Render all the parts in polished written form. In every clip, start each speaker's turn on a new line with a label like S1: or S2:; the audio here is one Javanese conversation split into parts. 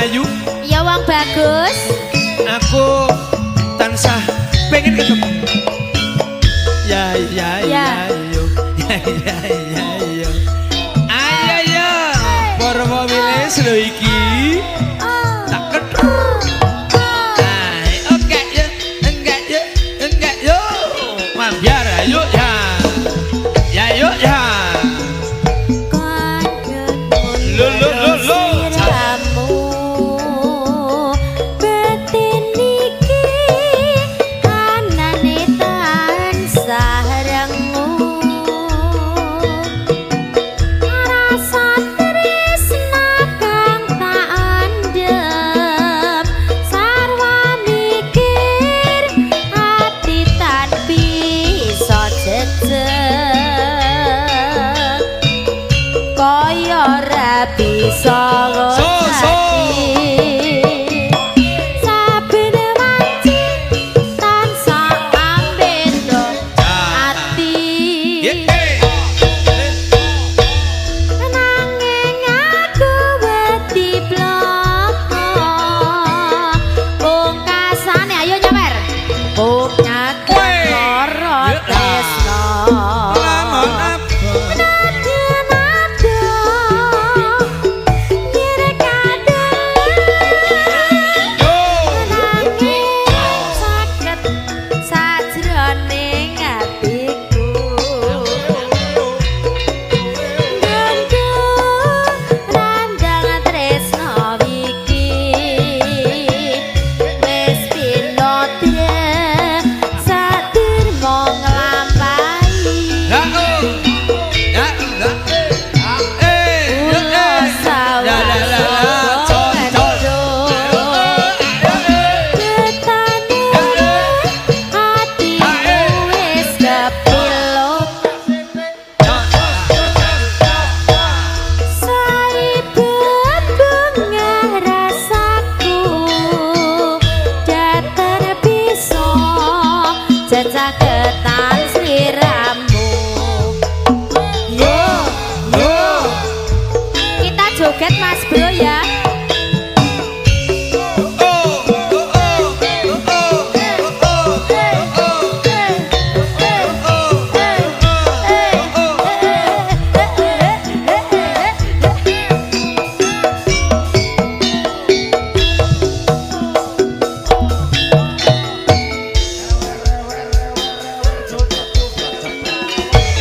S1: ayu.
S2: Ya, wong bagus.
S1: Aku tansah pengen ketemu. Ya ya.
S2: Ya.
S1: Ya yo. Ya ya ya yo. Ayo yo. Purwo Wilis lho iki. Tak ketur. Ay, oke ya, enggak ya, enggak yo. Mambiar ayo ya. Ya yo ya. Lo lo lo lo.
S2: Sliramu batin iki anane tansah rengu, rasa tresna kang tak andhep sarwa mikir ati tan bisa jejeg, kaya ora bisa
S1: So, so.
S2: Saben wanci tansah ambeda ati, nanging aku wedi bloko pungkasane. Ayo nyawer, pungkasan lara tresno.
S1: Lamun abot.
S2: Nadyan adoh nyere kadang,
S1: Yo.
S2: nanging saket sajroning atiku. Nggonku nandang tresno iki wis pinodre sadirmo nglampahi.
S1: Ya oh. Ya la eh. Eh.
S2: Kula
S1: eh. La la la la. Col col.
S2: Ketane atiku wis kepiluk. Saibet bungah rasaku datar bisa jejaketan sliramu.
S1: Yo. Yo.
S2: Kita joget, Mas Bro, ya.
S1: Oh oh oh oh oh oh oh oh oh.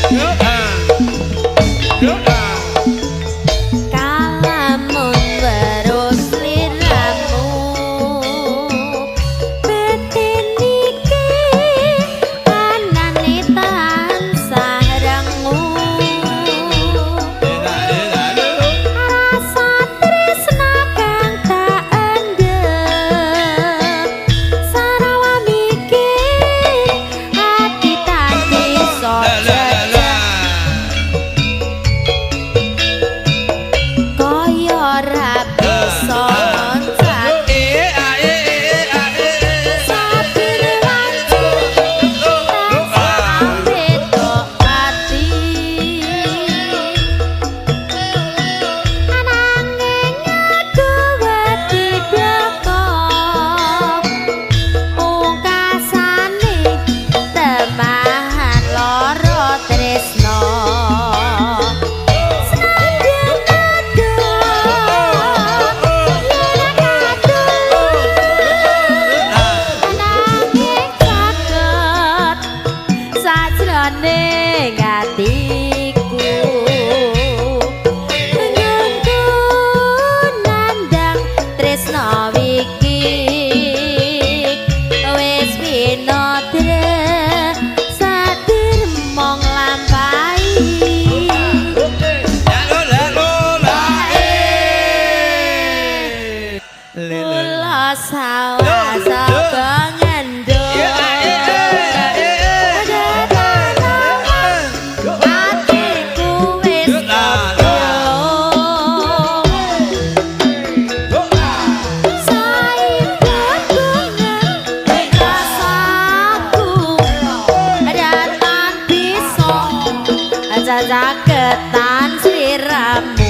S1: Yo ah. Yo ah.
S2: Kalamun weruh sliramu batin iki anane tansah rengu, rasa tresna kang tak endhep sarwa mikir ati tan bisa
S1: La la la la.
S2: Kaya ora bisa loncat.
S1: Eh ah eh eh ah eh eh.
S2: Saben wanci tansah ambeda ati, nanging aku wedi bloko pungkasane temahan lara tresno. Senadyan adoh yen kadung, nanging saged sajroning atiku. Nggonku nandang tresno iki wis pinodre sadirmo nglampahi.
S1: La lo la lo la eh. Le le.
S2: Kula sawah saka ngendut.
S1: Ya eh eh eh.
S2: Atiku wis kepiluk. Saibet bungah rasaku datan bisa cacaketan sliramu.